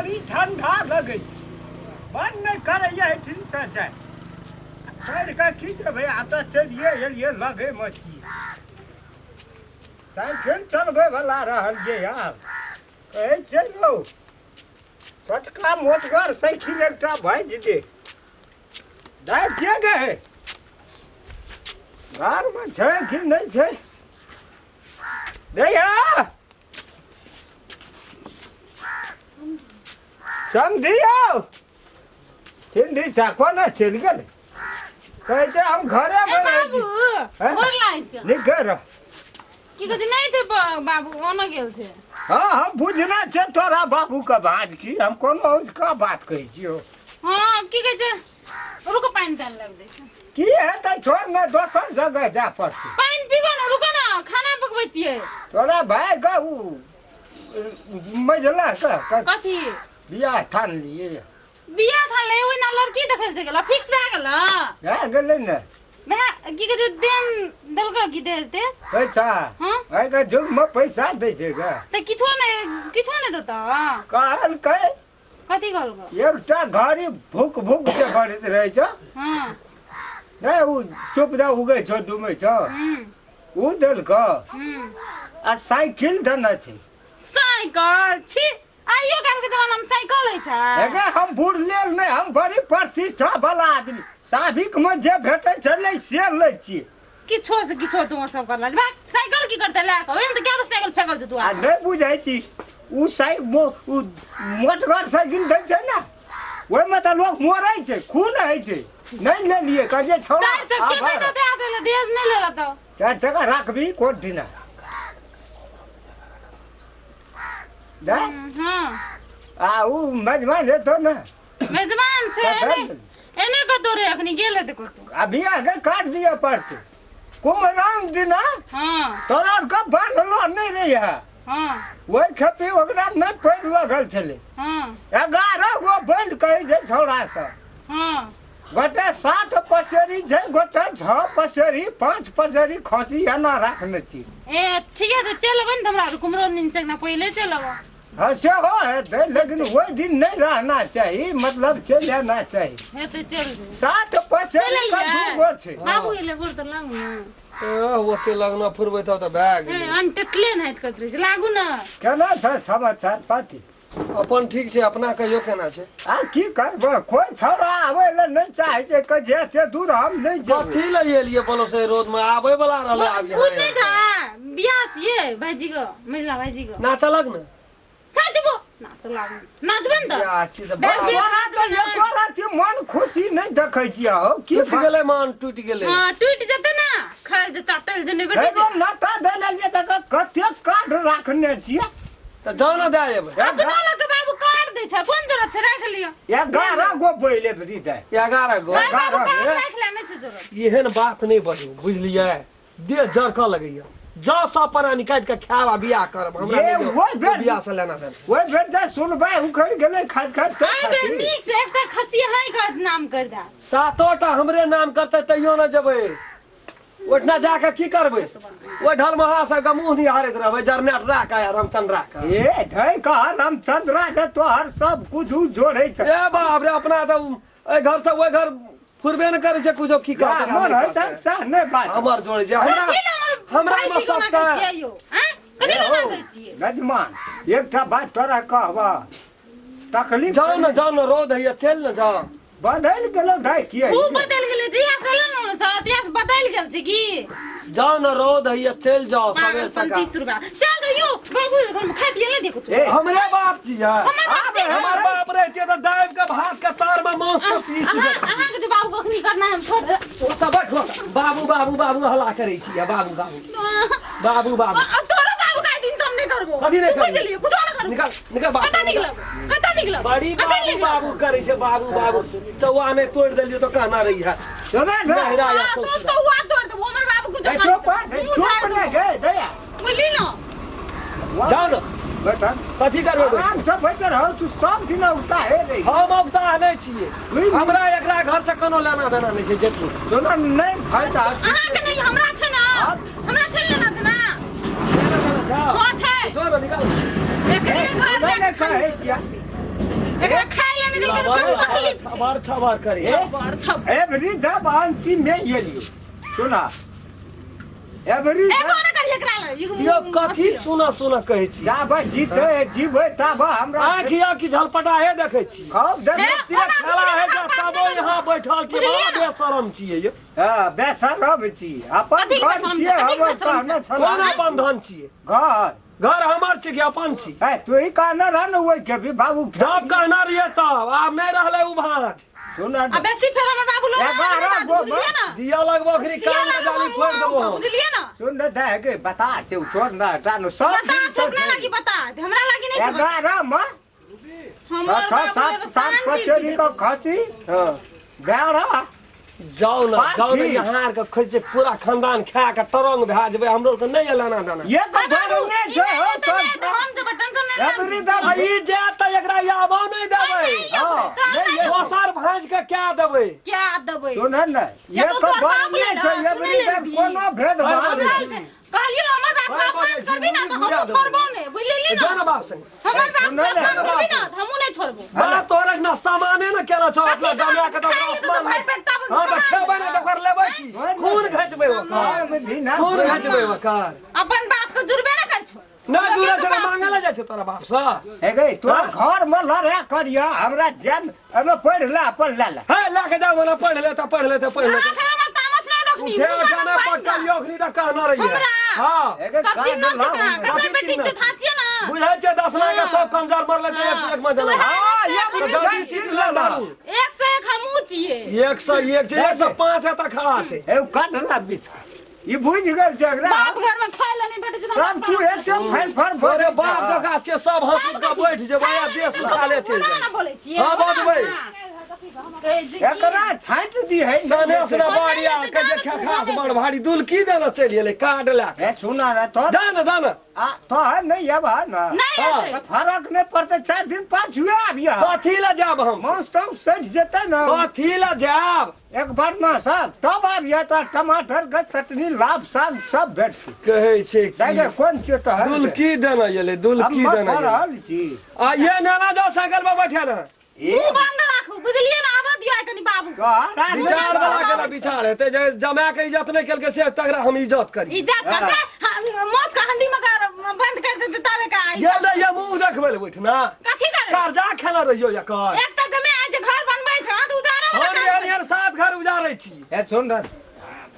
बड़ी ठंडा लगै छै, मन नहि करैया एहिठामसँ जाय। चढ़ि कऽ की जेबै, आ तऽ चलिए एलियै लगेमे छी, साइकिल चलबै वला रहलियै। आब कहै छै रौ छोटका मोटगर साइकिल एकटा भाजि दे। दाइ छियै गे, घरमे छै कि नहि छै? दैया समधियौ चिन्डी चाको ने चलि गेलै। कहै छै हम घरेमे ए रहै बाबू छी। हैं? गोर लागै छै। नीके रह। की कहै छै, नहि छै बाबू ओना गेल छै। हँ हम बुझना छै तोरा बाबूके भाँज की, हम कोनो का बात कहै छियौ। हँ की कहै छै, रुको पानि तानि लग दै छै। की हेतै छोड़ ने, दोसर जगह जाय पड़तै। पानि पीबो ने, रुको ने, खाना पकबै छियै। तोरा भाय के उ मझला के कथी बियाह ठान लिए? बियाह ठान ले, ओहिना लड़की देखल छै गेला, फिक्स भए गेल। भए गेलै ने। भए की कहै छै, देन देलकै की दहेज तेज? पैसा? हँ। आइके युगमे पैसा दै छै गे? तऽ किछो नहि, किछो नहि देतौ? कहलकै। कथी कहलकै? एकटा घड़ी भूख भूख जे बढ़ैत रहै छौ। हँ। नहि ओ चुप दऽ उगै छौ डुमै छौ। हूँ। ओ देलकौ। हूँ। आ साइकिल देने छै। साइकिल? छी, आइयो काल्हिके जमानामे साइकिल होइ छै? एगे हम बूढ़ लेल नहि, हम बड़ी प्रतिष्ठा वाला आदमी, साबिकमे जे भेटै छलै से लै छियै। किछो से किछो तू सब करला। भाग, साइकिल की करतै लए कऽ? ओहिमे तऽ कए गो साइकिल फेकल छै आ दुआर। नहि बुझै छी, ओ साइ ओ मोटगर साइकिल दै छै ने, ओहिमे तऽ लोक मरै छै, खून होइ छै। नहि लेलियै, कहलियै छोड़ा। चारि चक्के पैसा दए देले, दहेज नहि लेला तऽ। चारि टका राखबी कोन दिना दे। हँ। आ उ मेजबान हेतौ ने? मेजबान छै। कतऽ? एने एने कतौ रे, अखनी गेल हेतै कतौ। अभी आगे काट दिअ पड़तै कुमरम दिना। हँ। तोरा आरके बान्हलो नहि रही है। हँ। ओहि खेपी ओकरा नहि पड़ि लगल छलै। हँ। 11 गो बैल कहै छै छौड़ा सब। हँ। गोटे 7 पसेरी छै, गोटे 6 पसेरी, 5 पसेरी खसी एना राखने छी। ए ठीक है, तऽ चलि अबै ने तऽ हमरा कुमरो दिन से एक पहिले चलि अबऽ। हँ सेहो हेतै, लेकिन ओहि दिन नहि रहना चाही, मतलब चलि आना चाही। हेतै, चलि जेबै। 7 पसेरी चलि के एलियै? 2 गो छै। बाबू एलै, गोर तऽ लागू ने। ए, ओते लगना फुरबै तब तऽ भए गेलै। अनटेटले नाहित करैत रहै छै, लागू ने। केना छै समाचार पाती? अपन ठीक छै, अपना कहियो केना छै? आ की करबै, कोइ छौड़ा आबै लए नहि चाहै छै, कहै छै एते दूर हम नहि जेबै। कथी लए एलियै बोलो से, रोड मे आबै वाला रहलै आब ओ नहि यहाँ छै, बियाह छियै भाइजी के, महिला भाइजी के। नाचलक ने। नाचबो, नाच लागू, नाचबे ने तऽ। बियाह छी तऽ बैग बाप। बियाह तोरा तऽ एको रति मन खुशी नहि देखै छियै हौ, की टूटि गेलै, मन टूटि गेलै। हँ टूटि जेतै ने, खाइ जे चाटल जे नहि भेटै एगो छै। लता दै लेलियै तऽ कतेक कार्ड राखने छियै। तऽ जाउ ने दए एबै। अपना लग के बाबू कार्ड दै छै, कोन जरूरत छै, राखि लिअ। 11 गो बैल एबरी दै। 11 गो? भाय बाबू 11 कार्ड गो। राखि ले, नहि छै जरूरत। एहन बात नहि बजू, बुझलियै? देह जरकऽ लगैया। जाउ सब प्राणी काटि कऽ खायब आ बियाह करब। हमरा ये नहि ओहि बेर- बियाह से लेना देना। ओहि बेर जे सुनबै उखड़ि गेलै खाइत खाइत तऽ एहि बेर खातिर। नीक से एकटा खसी अहाँके नाम करि दे। 7टा हमरे नाम करतै तैयो ने जेबै। ओहिठिना जाकऽ की करबै? ओहि ढलमहा सबके मुँह निहारैत रहबै, जरनेट राख आ रामचंद्रा के। ए धै कह रामचंद्रा के, तोहर सब कुछ उ जोड़ै छै। ए बाप रे, अपना तऽ एहि घर से ओहि घर फुरबे ने करै छै कुछो, की कहतै? हमर होइ छै सएह नहि बात। हमर जोड़ै छै हमरा, कथी लए हमर हमरा मे भाइजी के ओना सबटा कहै छियै यौ? आँय? कथी लए ओना कहै छियै? गजमान, एकटा बात तोरा कहबह, तकलीफ जाउ ने, जाउ ने, रौद होइया, चलि ने जाउ। बदलि गेलौ दाइ किया? खूब बदलि गेलै, जहिया से एलहुँ ने से तहिया से बदलि गेल छै की? जाउ ने, रौद होइया, चलि जाउ सबेर पागलपन। सकाल। 30 रुपया चल जाउ यौ, बाबू घरमे खाइ पियै लए देखो। ए, हमरे बाप छियै। हमर बाप छियै। हमर बाप रहितियै तऽ दाबि के भात के तार मे मांस के पीस अहाँ देतियै। अहाँके जे बाबू कखनी करना है, हम छोड़ ओतऽ बैठो, बाबू बाबू बाबू हल्ला करै छियै, बाबू बाबू बाबू बाबू। तोरो बाबू का दिन सब नहीं करबो। कथी नहि तू करबो? बुझलियै, कुछो नहि करबो। निकल निकल बाप। कतऽ निकलब, कतऽ निकलब? बड़ी कतऽ बाबू निकलब? बाबू करै छै, बाबू बाबू। चौआ नहि तोड़ि देलियै तऽ कहना रही है। सुनै ने? नहिरा या हाँ, तो ससुरा। चौआ तोड़ देबो, हमर बाबू कुछो ए, चुप करतै। ए, मुँह चुप झाड़ि ने देबो। गे दया। बुझली ने? जाउ ने। बैठल कथी करबै बैठ? आराम से बैठल रहो, तू सब दिन उठता हे रे। हम औगता नहि छियै। बुझली? हमरा एकरा घर से कोनो लेना देना नहि छै, जेथिन। सुन नहि छै तऽ अहाँके नहि, हमरा छै ने, हमरा छै लेना देना। लेना देना छौ? हाँ छै। जो ने निकाल। एकरे घर नहि जाके नहि कहै छियै। एकरा खाइ ले नहीं देलकै तऽ बहुत तकलीफ छै। छबर छबर करी। छबर छबर। एवरी दब अंतिम में गेलियो सुना एवरी एगो ना करिए एकरा ले। यो कथी सुना सुना कहै छी? जाबे जीते जीबै ताबे हमरा आँखि आँखि झलपटा हे देखै छी। खूब देखै हे, छी। ओना खेला हे बुझलियै जा ना, तबो यहाँ बैठल छी, बुझलियै बड़ा ना? बेशरम छियै यो। हां बेशरम छी अपन कथी के घर बेशरम छियै छै? कथी के हमर बेशरम कहने छै? छला कोन अपन धन छियै? घर घर हमर छी कि अपन छी? है तू ही कहने रह ने ओहि के भी बाबू। जब कहना रहियै तब आब नहि रहलै उ भाँज। सुन आ बेसी फेर हमर बाबू लोग एगारह गो बुझलियै ना? दिया लगबो अखनी दिया कान में लगबो जाली फोड़ि देबो हम। बुझलियै ना? सुन ने दे के बता छै उ छोड़ ना जानो सब बता दिन छै अपना लागी बता हमरा लागी नहीं छै बता। 11 में हमर 6 बाबू 7 ले 7 शांति पसेरी दे। का खसी हाँ गाड़ा जाओ ना पाँच जाओ ना ही। यहाँ आर के खोज छै पूरा खानदान खा के तरंग भए जेबै हमरो के नहि एला ना दाना। ये तो बाबू, भरने ई छै नहीं हो हेतै सब ने, तऽ हम जेबै टेंशन नहि लेब। एवरी दब आ ई जायत तऽ एकरा आबो नहि देबै। हां नहीं ये दोसर भाँज के क्या देबै? क्या देबै? सुन ने ये तो तो तोहर बाप भरने ले छै ला, तू एवरी नहि दब लेबही। कोनो भेदभाव बाबू, नहीं। कहलियो हमर बाप के बाबू, अपमान करबी ना तऽ बुझा हमहूँ देबै। छोड़बो नहि, बुझलियै जो ना? ना बाप संगे। हमर बाप सुन के ने। अपमान करबी ना तऽ हमहूँ नहि छोड़बो। बाप तोहर एहिठिना सामाने ने केना छौ अपना कथी जमा के तऽ सामान? ओकरा अपमान खाइ लेतै तऽ भरि पेट तब हाँ तऽ सामान। खेबै ने तऽ ओकर लेबै की? खून घचबै ओकर। सब दिन खून घचबै ओकर। अपन बाप के जुड़बे ना कर छो। नहि जुड़ै छै मांगे ले जाइ छै तोरा बाप सँ। हे गई तोरा घर में लड़े करिया हमरा जन एमे पढ़ ले अपन ले ले। हे लए के जाओ ना पढ़ ले तऽ पढ़ ले तऽ पढ़ ले। आखिर हमर तामस नहि रखनी। उठे उठे ना पटकल अखनी तऽ कहना रहियै। हमरा? हाँ हे गई तब चिन्ह कान छै लाओ। कहाँ? ककर कथी बेटी चिन्ह छै छै? थाचिए ना। बुझै छै दसना के सब कंजर मरले तऽ एक से एक में तू जना। हाँ, एक ये से तऽ एक जल्दी सीट ले दारू। एक से एक हमहूँ छियै। 101 छै 105 एतऽ खड़ा छै। हे काट ला बीच ई बुझ गेल छै एकरा। बाप घर में खाय ले नहीं भेटै छै तऽ तब तू एते फैल फल तोरे बाप दका छै सब हंसुत के बैठ जेबै आ देश उठा ले चलि ओना जाइ। ना बोलै छियै। हाँ, बजबै। एकरा छाँट दी है सने सने बाड़िया के जे खास बड़ भारी दुलकी देने चलि गेलै कार्ड लए के। हे सुना रे तो जा ना जा ना। आ तो है नहीं अब है ना नहीं हाँ। हेतै। तो फरक नहीं पड़ते 4 दिन पाछुए आबिया कथी लए जायब हम? मांस तो सठि जेतै ना कथी लए जायब? एक बार ना साहब तब आबिया तो टमाटर के चटनी लाभ साग सब भेटतै। कहै छै की, देखै कोन छियै तो है दुलकी देने गेलै दुलकी हम देने गेलै। पढ़ल छी। आ ये नाना जाओ साइकिल पर बैठे ना। मुँह बंद राखू बुझलियै ना? आबऽ दियौ आइ कनि बाबू के। विचार वाला के ना विचार हेतै जे जमा के इज्जत नहि केलकै से तकरा हम इज्जत करी। इज्जत करतै मौस के हंडी में बंद कर देतै तबे का गेल रहियै मुँह देखबै लए बैठ ना। कथी करे? कर्जा खेने रहियौ एकर। एक तऽ जमे आइ जे घर बनबै छ तऽ उजारै वाला हम काम एहन एहन 7 घर उजारै छी। हे सुन रे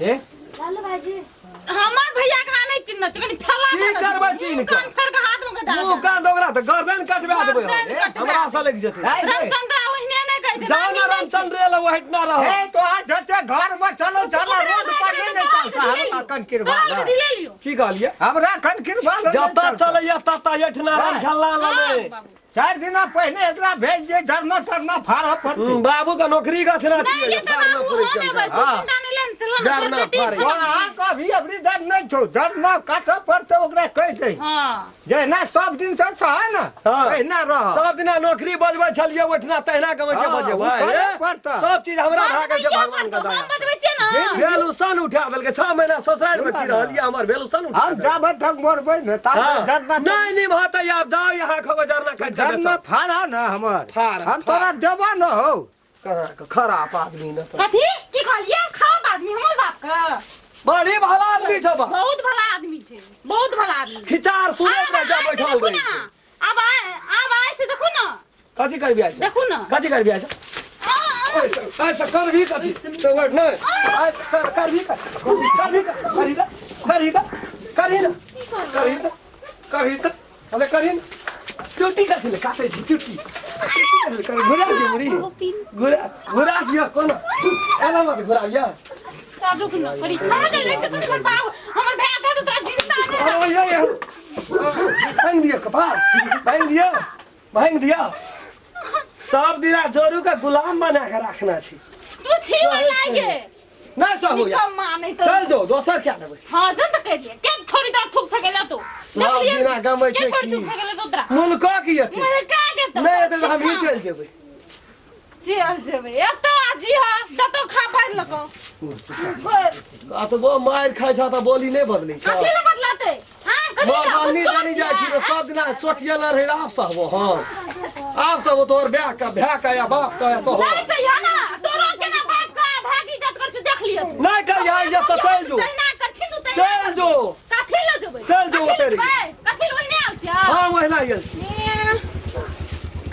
हे चल भाईजी हमर भैया के अहाँ नहि चिन्है छियै कनि फैला की देने करबै छी। चिन्ह मुँह कान कऽ? फेर के हाथ में के दऽ मुँह देब। कान दोगरा तऽ गर्दन कटबा देबै हम। गर्दन कटबा हमरा से लागि जेतै। रामचंद्र ओहिने नहि कहै छै। जाओ ना रामचंद्र लए ओहिठिना रह। हे तो आज जते घर में चलो चलो रोड पर नहीं चलता हमरा कनकिरवा तोरा के दिले लियो। की कहलियै? हमरा कनकिरवा जतऽ चलैया ततऽ एहिठिना राम खेलना लने। 4 दिन पहले एकरा भेज दे झरना तरना फाड़ पड़तै। बाबू के नौकरी गछना नहीं छियै ये तऽ फाड़ना बाबू पड़ै हम चल एबै, तू चिंता नहि ले चल ना, जरना तोहर बेटी फाड़ै। छौ ना। अहाँ कभी अबरी दर नहीं छौ झरना काटऽ पड़तै ओकरा कहि दे हाँ जहिना सब दिन से छह ना हाँ। तहिना रह। सब दिना नौकरी बजबै छलियै ओहिठिना तहिना कमै छै हाँ, बजेबै। ओ करे पड़तै। सब चीज हमरा भए गेल छै भगवान के हम दया। बजबै छियै ना। भेलुसन उठा देलकै 6 महीना ससुराल में की रहलियै हमर भेलुसन उठा हम देलकै। जाबे तक मरबै ने ताबे हाँ। झरना नहीं निभाते आब जाओ यहाँ खगो झरना काटि के झरना बेचो। फाड़ा ना हमर फाड़ा, हम तोरा देबा न हो। कहाँ के खराब आदमी न तो। कथी की कहलियै? खराब आदमी हमर बाप के। बड़ी भला आदमी छौ बा। बहुत भला आदमी छै, बहुत भला आदमी। खिचार सुनैत रह जा आब आइ से बैठल देखू रहै ना, छै। आब आइ से देखू ना। कथी करबी आइ से? देखू ना। कथी करबी आइ से? ऐसे करबी कथी? तो बैठ नहीं ऐसे कर करबी करबी करही ना करही ना करही ना करही ना करही ना अरे करही ना। चुट्टी कथी ले काटै छी? चुट्टी चुट्टी कथी ले कर? घुरा दियौ मुड़ी घुरा घुरा दियौ कोनो एना मत घुराबियौ। तब रुक ना करी छोड़ दे रे तू हमर बाप हमर भैया के तोरा जिंदा नहीं अरे ये ये भांग दियौ कपार भांग दियौ भांग दियौ। सब दिना जोरू के गुलाम बना के रखना छी। तू छी लागे नहीं सहू यार। निकम्मा नहीं तो चल जो दोसर क्या लेबै। हां जन त कह दिए के छोड़ी तोरा थूक फेकेला तू। सब दिना गमै के छै छोड़ी की थूक फेकेला तो तोरा मुल्को की एते मुल्का के तो नहीं एते हम ही चल जेबै। चल जेबै एतो आजी हा दतो खा पार लको आ तो वो मार खाइ छ त बोली नहीं बदलै छ। कथी ले बदलाते? हां मधुबनी जानी जाइ छी तऽ सब दिना चोटियल रहै आब सहबो हम आब सहबो तोहर भाय के भाय के या बाप के या तोहर नहीं सही है ना तोरो केना बाप का भाय के इज्जत कर देख लियो तू। नहीं करिया इज्जत तऽ चलि जो जहिना कर छी तू तहिना चलि जो कथी लऽ जेबै चलि जो कथी लऽ ओतरि। जेबै? कथी लऽ ओहिने आयल छियै हम ओहिना आयल छी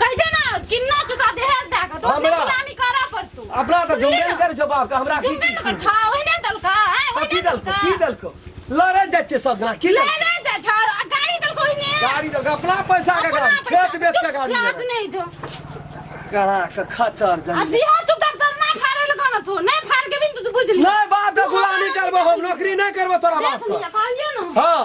कहै छै ना किन्नो चुका दहेज दए कऽ तो अपने हमरा- गुलामी करऽ पड़तौ अपना तऽ बुझलिही जुम्बे ने? करै छौ बाप के हमरा की जुम्बे ने कर छौ ओहिने देलका आँय की ओहिने देलको देलका की देलको लड़े जाइ छियै सब दिना की ले देलको? नहि जाइ छौ आ गाड़ी देलको ओहिने गाड़ी देलको अपना पैसा के अपना गाड़ी पैसा। खेत बेच के चुप, गाड़ी लाज देलको। नहि जो करा के खचर आ जाइ दिहो चुपचाप से ना फाड़े लगा ना तू नहीं फाड़ के भी तू बुझ ली नहीं बाप के गुलामी करबो हम नौकरी नहीं करबो तोरा बाप देख के लिया कहलियो ना हाँ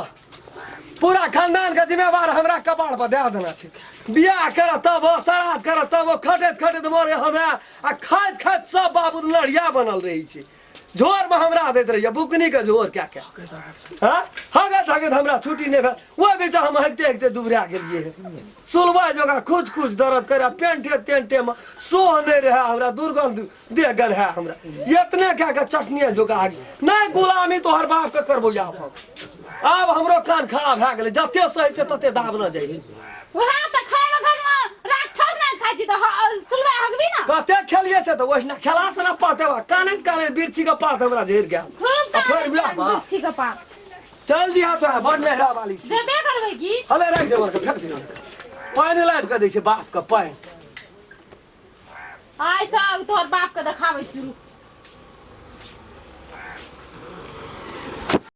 पूरा खानदान के जिम्मेवार हमरा कपार पर दे देना छै बियाह कर तब हो श्राद्ध कर तब हो खटैत खटैत मरे हमे आ खाइत खाइत सब बाबू लड़िया बनल रहै छै झोर में हमरा दैत रहिए बुकनी के झोर क्या क्या हाँ हगत हगत हमरा छुट्टी नहीं भेल ओहि बीच हम हगिते हगिते दुबरा गेलिए सुलवा जोगा कुछ कुछ दर्द करे पेंटे तेंटे में सोह नहीं रहे हमरा दुर्गंध देह गल है हमरा इतने क्या के चटनी जोगा आगे नहीं गुलामी तोहर बाप के करबो आब हम आब हमरो कान खड़ा भए गेलै जते सही छै तते दाब न जाइ वएह तऽ खाय वखत में राक्षस नहीं खाइ छी तऽ सुलवा हगबी ना कते खेलिए से तऽ ओहिना खेला से ना पाते बा कानैत कानैत बिरछी के पात हमरा झेर गेल खूब आ फेर बियाह बा। बिच्छी के पात चल जी हाथ बड़ मेहरा वाली छी देबे करबै की हले राखि दे के फेंक दे पानि लाबि कऽ दै छै बाप के पानि आइ सब तोहर बाप के देखाबै छी